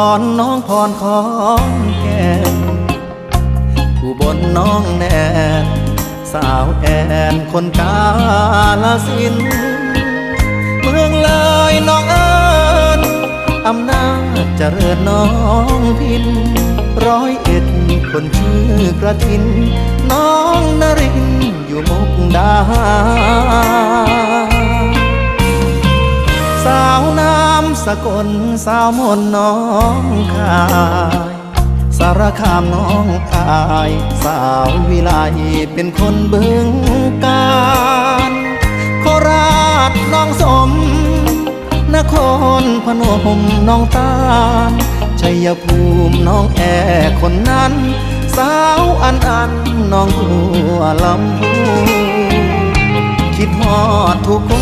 ອນ ນ້ອງພອນ ຂອນແກ່ນ ອຸບົນ ນ້ອງແໜ້ນ ສາວແອນ ຄົນກາລະສິນ ເມືອງເລີຍ ນ້ອງເອີ້ນ ອຳນາດຈະເລີນ ນ້ອງພິນ ຮ້ອຍເອັດ ຄົນຊື່ກະຖິນ ນ້ອງນະລິນ ຢູ່ມຸກດາຫານ ສາວນາມສະກົນ ສາວມົນ ນ້ອງຄາຍ ສາລະຄາມ ນ້ອງອາຍ ສາວວິໄລ ເປັນຄົນບຶງການ ໂຄລາດ ນ້ອງສົມ ນະຄອນພະນົມ ນ້ອງຕານ ໄຊຍະພູມ ນ້ອງແອ ຄົນນັ້ນ ສາວອັນອັນ ນ້ອງບົວລຳພູ ຄິດຮອດທຸກຄົ